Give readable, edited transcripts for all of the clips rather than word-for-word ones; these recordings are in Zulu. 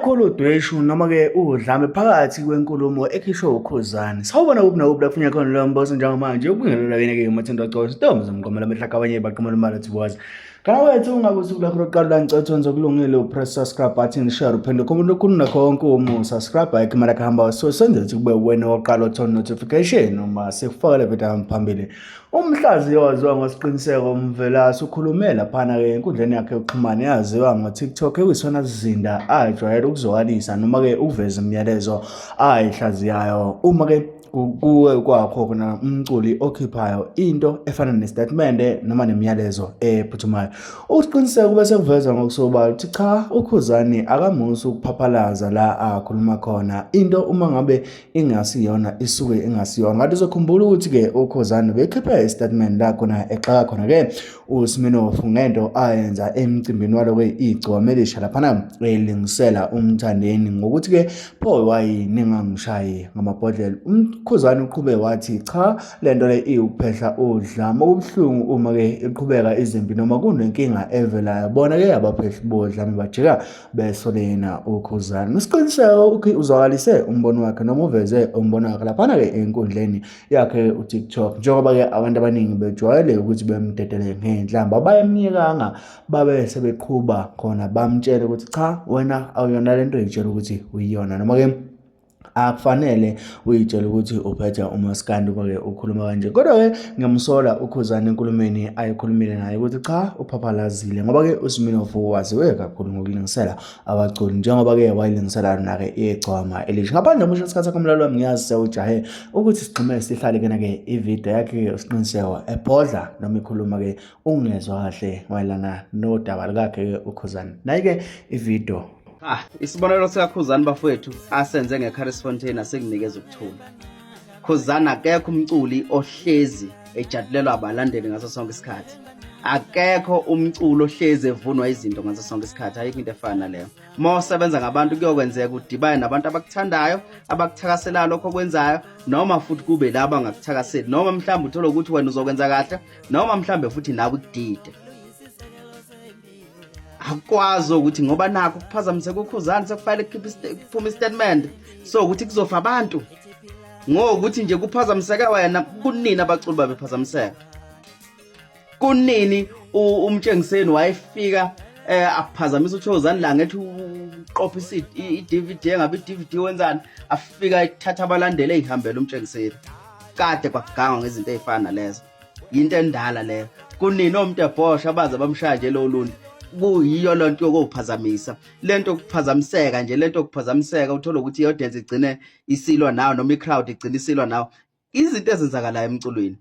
Luyakhula udweshu noma-ke udlame phakathi kwenkulumo ekhishwe uKhuzani. Sawubona kuphi nakuphi la kufunya khona loyo mboso njengamanje ukubingelela kini-ke uMathento Gcobo Sitomo zomqomela amehlaka abanye baqomela imali thiwazi. Kana wethu ungabe usuku lakho lokuqala la ngicela ukuthi wenze okulungile upress subscribe button share uphinde comment okukhulu nakho konke uma usubscribe ayikho imali akuhamba so senze ukuthi kube wena oqala othola notification uma sikufaka le video phambili. Umhlaziyi owaziwa ngoSiqiniseko Mvelase ukhulume laphana-ke enkundleni yakhe yokuxhumana eyaziwa ngo-TikTok ekuyisona sizinda ajwayele ukuzwakalisa noma-ke ukuveza imiyalezo ayihlaziyayo uma-ke kuwe kwakho khona umculi okhiphayo into efana nesitatimende noma nemiyalezo ephuthumayo. Usiqiniseko kube sekuveza ngokusobala ukuthi cha uKhuzani akamusi ukuphaphalaza la akhuluma khona into uma ngabe ingasiyona isuke ingasiyona ngathi uzokhumbula ukuthi-ke ukhozane bekhiphe isitatimende la khona exaka khona-ke uSminoff ngento ayenza emcimbini walo-ke igcwama elisha laphana elingisela umthandeni ngokuthi-ke pho wayini ningangishayi ngamabhodlela umkhuzane uqhube wathi cha le nto le iwukuphehla udlame okubuhlungu uma-ke iqhubeka izimpi noma kunenkinga evelayo bona-ke abaphehli bodlame bajika besole yena uKhuzani. Usiqiniseko ukuthi uzwakalise umbono wakhe noma uveze umbono wakhe laphana-ke enkundleni yakhe uTikTok njengoba-ke abantu abaningi bejwayele ukuthi bemdedele ngenhlamba abayemyekanga babe sebeqhuba khona bamtshele ukuthi cha wena awuyona lento oyitshela ukuthi uyiyona noma-ke akufanele uyitshele ukuthi uphethe umaskandi uma-ke ukhuluma kanje kodwa-ke ngiyamsola ukhuzani enkulumeni ayikhulumile naye ukuthi cha uphaphalazile ngoba-ke usminofu waziwe kakhulu ngokulingisela abaculi njengoba-ke wayilingisela lona-ke igcwama elisha ngaphandle musho isikhathi sakho mlalelo wami ngiyazi sewujahe ukuthi sigxume sihlale kena-ke ividiyo yakhe-ke usiqiniseko ebhodla noma ikhuluma-ke ungezwa kahle mayelana nodaba lukakhe-ke ukhuzani nayi-ke ividiyo. Cha, isibonelo sikaKhuzani bafowethu asenze ngeCaris Fontaine asikunikeza ukuthula. Khuzani akekho umculi ohlezi ejatshulelwa abalandeli ngaso sonke isikhathi. Akekho umculo ohlezi evunwa izinto ngaso sonke isikhathi, ayikho into efana naleyo. Uma usebenza ngabantu kuyokwenzeka udibane nabantu abakuthandayo, abakuthakaselayo lokho okwenzayo, noma futhi kube laba abangakuthakaseli, noma mhlawumbe uthole ukuthi wena uzokwenza kahle, noma mhlawumbe futhi nawe ikudide. Akukwazi ukuthi ngoba nakho kuphazamiseka ukhuzani sekufanele kukhipha kuphume istatement so ukuthi kuzofa abantu ngokuthi nje kuphazamiseke wena kunini abaculi babephazamiseka kunini umtshengiseni wayefika eh aphazamisa uthozani la ngethi uqopha i-DVD engabe i-DVD wenzani afika ethatha abalandeli eyihambela umtshengiseni kade kwagangwa ngezinto ezifana nalezo yinto endala leyo kunini omuntu ebhosha abaze bamshaya nje lo lundi kuyiyo lonto yokuphazamisa lento yokuphazamiseka nje lento yokuphazamiseka uthola ukuthi i-audience igcine isilwa nawe noma i-crowd igcine isilwa nawe izinto ezenzakalayo emculweni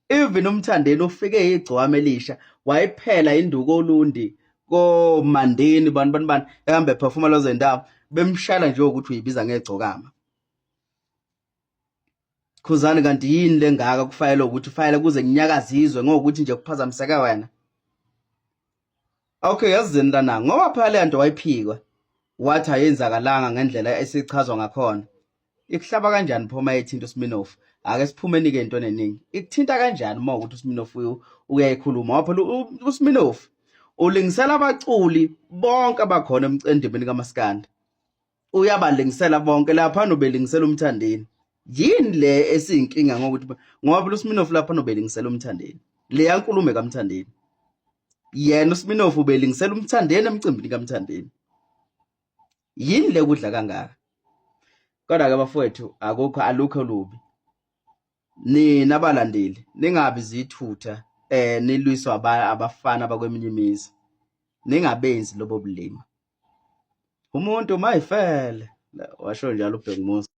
even umthandeni ufike igcwama elisha wayiphela induku olundi komandeni bani bani bani ehambe ephefuma lezo ndawo bemshala nje ukuthi uyibiza ngegcokama Khuzani kanti yini lengaka kufayela ukuthi ufayela kuze kunyakaze izwe ngokuthi nje kuphazamiseke wena. Okay yazini lana ngoba phela le nto wayiphikwa wathi ayenzakalanga ngendlela esichazwa ngakhona. Ikuhlaba kanjani pho uma ethinta uSminoff? Ake siphumeni ke into eningi. Ikuthinta kanjani uma ukuthi uSminoff uyayikhuluma? Ngoba phela uSminoff ulingisela abaculi bonke abakhona emcendimini kaMaskandi. Uyabalingisela bonke lapha nobelingisela umthandeni yini le esiyinkinga ngokuthi ngoba phela uSminoff lapha nobelingisela umthandeni leya nkulumo kaMthandeni yena uSminoff ubelingisela umthandeni emcimbini kaMthandeni yini le kudla kangaka kodwa ke bafowethu akukho alukho lubi nina abalandeli ningabi zithutha eh nilwiswa abafana bakweminye imizi ningabenzi lobo bulima umuntu mayifele washo njalo uBhekumuzi.